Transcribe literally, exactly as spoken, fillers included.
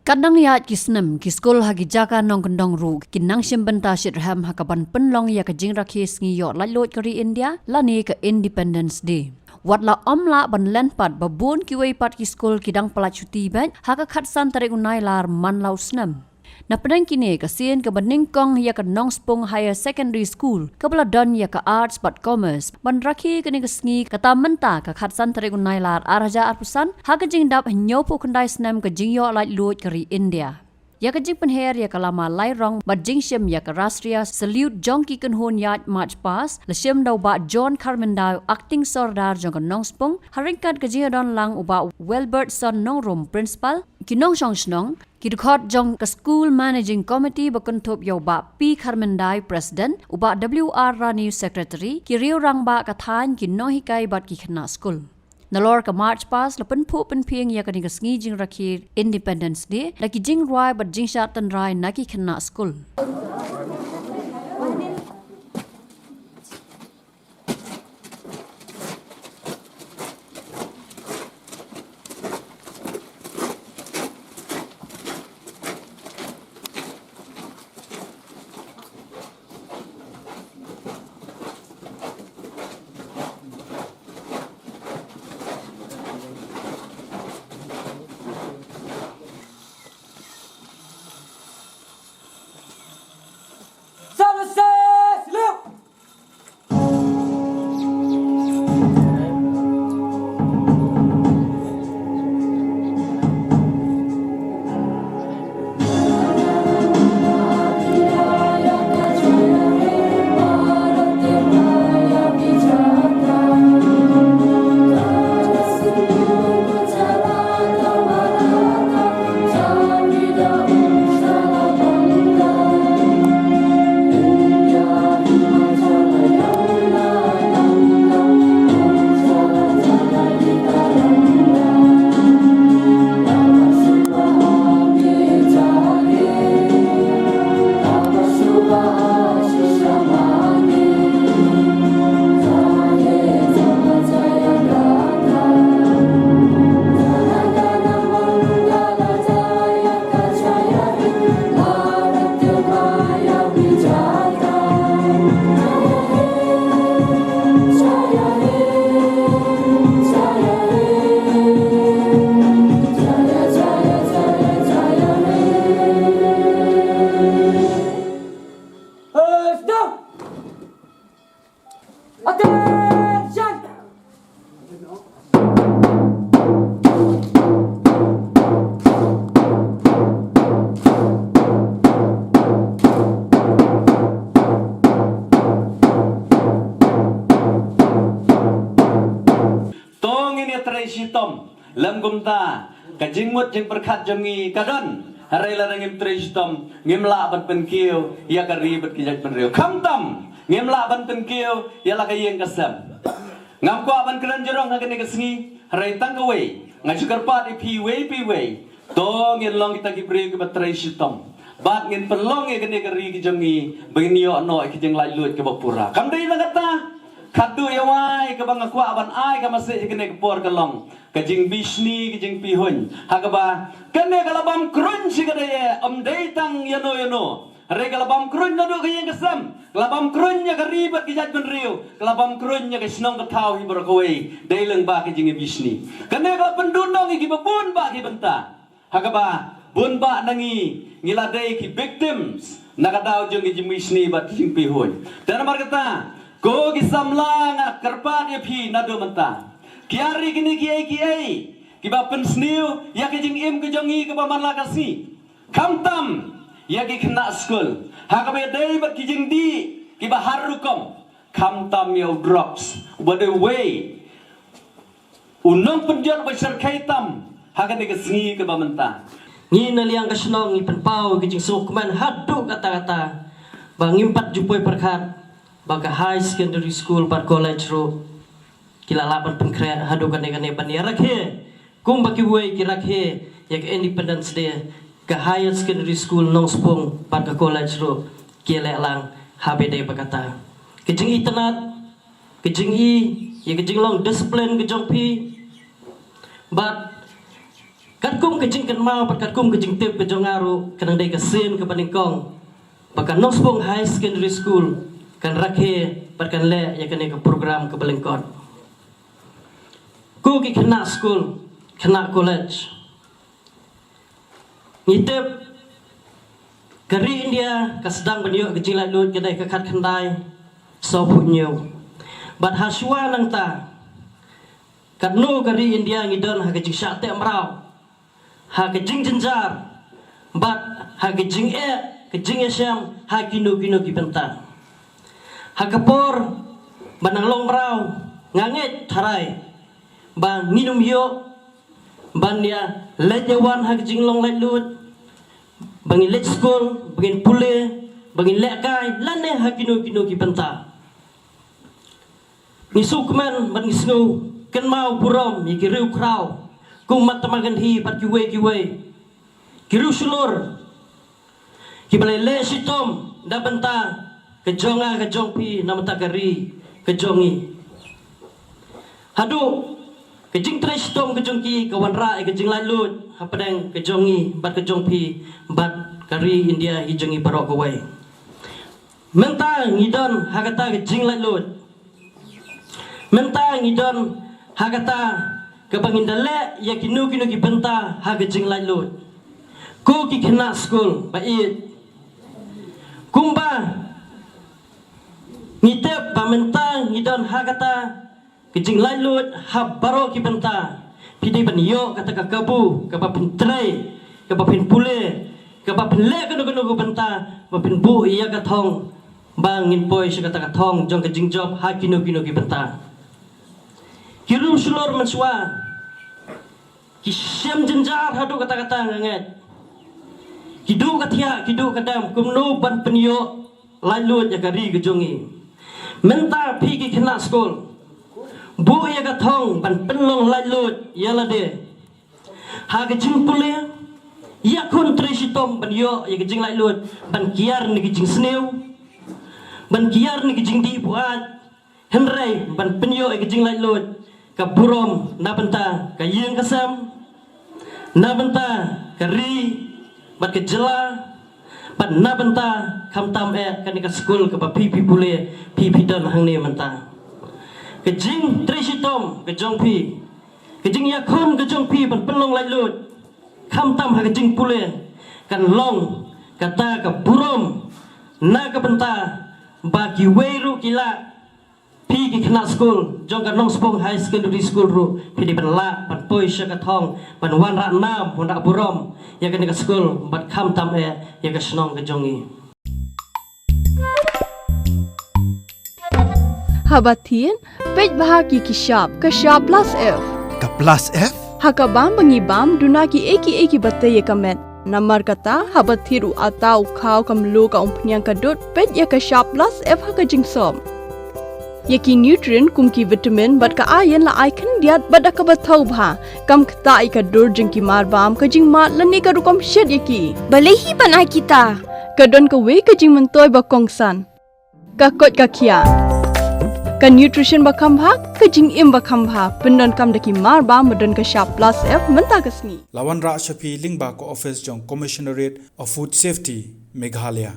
Katba nang ïaid ki snem, ki skul ha ki jaka nongkyndong ruh ki nang shim bynta shitrhem ha kaban pynlong ïa ka jingrakhe sngi ïoh laitluid ka ri India lane ka Independence Day. Wat la ym lah ban len pat ba bun kiwei pat ki skul ki dang pyllait shuti beit ha ka khatsan tarik u Nailar man la u snem. Na pdeng kine, ka sien kaba nyngkong ïa ka Nongspung Higher Secondary School kaba la don ïa ka Arts bad Commerce ban rakhe kane ka sngi kata mynta ka khatsan tarik u Nailar ar hajar arphew san ha ka jingdap hynñiewphew khyndai snem ka jingïoh laitluid ka ri India. Ïa ka jingpynher ïa ka lama lairong bad jingshim ïa ka Rashtriya Salute jong ki kynhun ïaid March Past la shim da u Bah John Kharmyndaw, Acting Sordar jong ka Nongspung, ha ryngkat ka jingïadon lang u Bah Welbertson Nongrum, Principal, ki nongshong shnong, ki dkhot jong ka School Managing Committee ba kynthup ïa u Bah P Kharmyndaw, President, u Bah W R Rani, Secretary, ki riew rangbah ka thaiñ, ki nonghikai bad ki khynnah skul. Nalor ka March Past la pynphuh pynphieng ïa kane ka sngi jingrakhe Independence Day da ki jingrwai bad jingshad tynrai na ki khynnah skul. Attention! To ngin ïatrei shitom. Lem kumta, ka jingmut jingpyrkhat jong ngi ka don. Hynrei lada ngim trei shitom, ngim lah ban pynkiew ïa ka ri bad ka jaitbynriew. Khamtam, ngim lah ban pynkiew ïa la ka ïing ka sem. Ngam kwah ban kren jrong ha kane ka sngi, hynrei tang kawei nga shu kyrpad ïa phi iwei pa iwei. To ngin long kita ki briew kiba trei shitom bad ngin pynlong ïa kane ka ri ka jong ngi ba ngin ïoh noh ïa ka jinglaitluid kaba pura. Kam dei tang kata, khatduh ïa wai kaba nga kwah ban ai ka message ha kane ka por ka long ka jingbishni, ka jingpihuiñ. Ha kaba kane ka la bam kruiñ shi ka dei, ym dei tang ïano ïano. Hynrei ka la bam kruiñ naduh ka ïing ka sem, ka la bam kruiñ ïa ka ri bad ka jaitbynriew, ka la bam kruiñ ïa ka shnong ka thaw hi baroh kawei. Dei lyngba ka jingbishni. Kane ka la pyndundong ïa kiba bun bah ki bynta. Ha kaba bun bah na ngi ngi la dei ki victims na ka daw jong ki jingbishni bad ki jingpihuiñ. Te namar kata, ko ki samla, nga kyrpad ïa phi naduh mynta, kiar ïa kine kiei kiei kiba pynsniew ïa ka jingim ka jong ngi kaba man la ka sngi. Khamtam ïa ki khynnah skul ha kaba ïadei bad ki jingdih kiba har rukom. Khamtam ïa u drugs uba dei uwei u nongpynjot uba shyrkhei tam ha kane ka sngi kaba mynta. Ngi na liang ka shnong ngi pynpaw ka jingsngewkmen haduh katta katta ba ngim pat ju poi pyrkhat ba ka high secondary school bad college ruh ki la lah ban pynkhreh haduh kane kane ban ïa rakhe kumba kiwei ki rakhe ïa ka Independence Day. Ka higher secondary school Nongspung bad ka college ruh ki leh lang ha ba dei ba kata. Ka jingitynnad, ka jingi ïa ka jinglong discipline ka jong phi bad Katkum ka jingkynmaw bad katkum ka jingtip ka jong nga ruh, kan dei ka sien kaba nyngkong ba ka Nongspung High Secondary School kan rakhe bad kan leh ïa kane ka program kaba lyngkot. Ko ki khynnah skul, khynnah college, ngi tip ka ri India ka sdang ban ïoh ka jinglaitluid ka dei ka khatkhyndai sawphew hynñiew. Bad ha shuwa nangta, katno ka ri India ngi don ha ka jingshah teh mraw, ha ka jingjynjar, bad ha ka jingeh, ka jingïashem ha kino kino ki bynta. Ha ka por ba nang long mraw, nga ngeit tharai ba ngin ym ïoh ban ïa leit ïa wan ha ka jinglong laitluid, ba ngin leit skul, ba ngin pule, ba ngin lehkai lane ha kino kino ki bynta. Ngi sngewkmen bad ngi sngewkynmaw burom ïa ki riewkhraw kum Mahatma Gandhi bad kiwei kiwei, ki riewshlur kiba la leh shitom na bynta ka jong nga ka jong phi, na bynta ka ri ka jong ngi. Haduh ka jingtrei shitom ka jong ki ka wanrah ïa ka jinglaitluid hapdeng ka jong ngi bad ka jong phi bad ka ri India hi jong ngi baroh kawei. Mynta ngi don ha kata ka jinglaitluid. Mynta ngi don ha kata kaba ngin da leh ïa kino kino ki bynta ha ka jinglaitluid. Ko ki khynnah skul ba ïeit, kumba ngi tip ba mynta ngi don ha kata ka jinglaitluid ha baroh ki bynta, phi dei ban ïoh kata ka kabu kaba phin trei, kaba phin pule, kaba phin leh kano kano ka bynta, ba phin buh ïa ka thong, ba ngin poi sha kata ka thong jong ka jingjop ha kino kino ki bynta. Ki riewshlur mynshuwa ki shem jynjar haduh katta katta, nga ngeit. Ki duh ka thiah, ki duh ka dem, kumno ban pynïoh laitluid ïa ka ri ka jong ngi. Mynta phi ki khynnah skul, buh ïa ka thong ban pynlong laitluid ïa lade ha ka jingpule. Ïakhun trei shitom ban ïoh ïa ka jinglaitluid, ban kiar na ka jingsniew, ban kiar na ka jingdih buaid, hynrei ban pynïoh ïa ka jinglaitluid ka burom na bynta ka ïing ka sem, na bynta ka ri bad ka jylla, bad na bynta khamtam eh kane ka skul kaba phi phi pule, phi phi don hangne mynta. Ka jingtrei shitom ka jong phi, ka jingïakhun ka jong phi ban pynlong laitluid, khamtam ha ka jingpule, kan long kata ka burom na ka bynta ba kiwei ruh ki lah, phi ki khynnah skul jong ka Nongspung High Secondary School ruh phi dei ban lah ban poi sha ka thong, ban wanrah nam wanrah burom ïa kane ka skul bad khamtam eh ïa ka shnong ka jong ngi. Haba thied, peit bha ki ki shap, ka shap plus F. Ka plus F? Ha ka bam ba ngi bam, duna kiei kiei kiba tei ïa ka met. Namar kata, haba thied u atta, u khaw, ka mluh, ka umphniang, ka dud, peit ïa ka shap plus F ha ka jingsop. Ïa ki nutrient kum ki vitamin bad ka iron la ai khyndiat bad da kaba thaw bha, kam ktah ïa ka dur jong ki mar bam, ka jingmad lane ka rukom shet ïa ki. Balei hi ban ai kita? Ka don kawei ka jingmyntoi ba kongsan. Ka koit ka khiah. Ka nutrition ba kham bha, ka jingim ba kham bha, pyndonkam da ki mar bam ba don ka shap plus F mynta ka sngi. La wanrah sha phi lyngba ka office jong Commissionerate of Food Safety, Meghalaya.